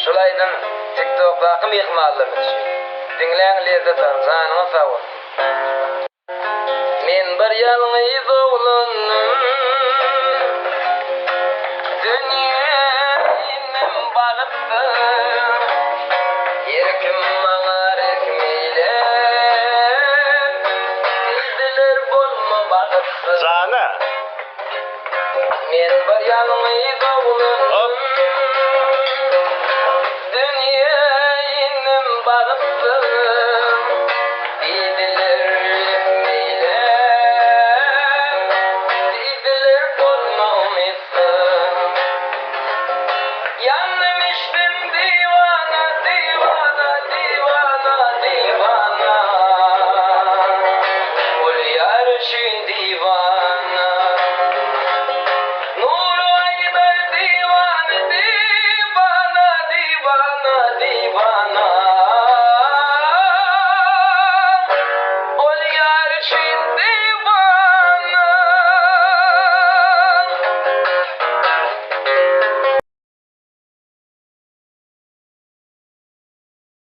Şul aýdym TikTokdaky myhmanlarymyz üçin. Diňläň lezzet alyň janyňyz sag bolsun. Men bir ýalňyz oglandym Dünýä indim bagtsyz Her kim maňa rehm eýläp Diýdiler bolma bagtsyz Jana. Men bir ýalňyz oglandym Dünýä indim bagtsyz Diýdiler meýlem Diýdiler bolma umytsyz Ýandym içdim diwana Diwana diwana diwana Ol ýar üçin diwana Nury aýdar diwana Diwana diwana diwana.